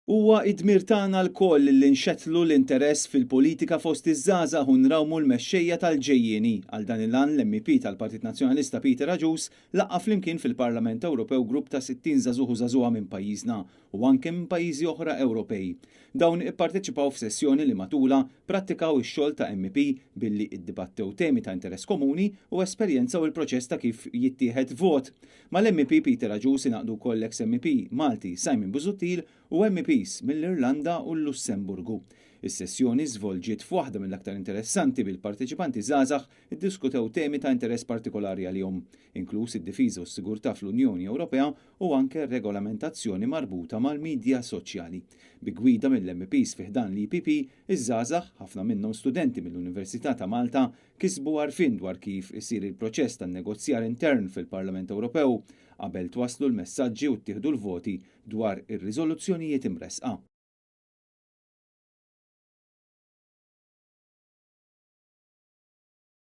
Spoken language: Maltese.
Huwa id-dmir tagħna lkoll li nxettlu l-interess fil-politika fost iż-żgħażagħ u nrawmu l-mexxejja tal-ġejjieni. Għal dan il-għan l-MEP tal-Partit Nazzjonalista Peter Agius laqqa' flimkien fil-Parlament Ewropew grupp ta' 60 żagħżugħ u żagħżugħa minn pajjiżna u anke minn pajjiżi oħra Ewropej. Dawn ipparteċipaw f'sessjoni li matulha prattikaw ix-xogħol ta' MEP billi iddibattew temi ta' interess komuni u esperjenzaw il-proċess ta' kif jittieħed vot. Mal-MEP Peter Agius ingħaqdu wkoll l-ex MEP Malti Simon Busuttil u MEPs mill-Irlanda u l-Lussemburgu. Is-sessjoni żvolġiet f'waħda mill-aktar interessanti bil-parteċipanti żgħażagħ iddiskutew temi ta' interess partikolari għalihom, inkluż id-difiża u s-sigurtà fl-Unjoni Ewropea u anke regolamentazzjoni marbuta mal-midja soċjali. Bi gwida mill-MEPs fi ħdan l-EPP, iż-żgħażagħ, ħafna minnhom studenti mill-Università ta' Malta, kisbu għarfien dwar kif isir il-proċess tan-negozjar intern fil-Parlament Ewropew qabel twasslu l-messaġġi u ttieħdu l-voti dwar ir-riżoluzzjonijiet imressqa.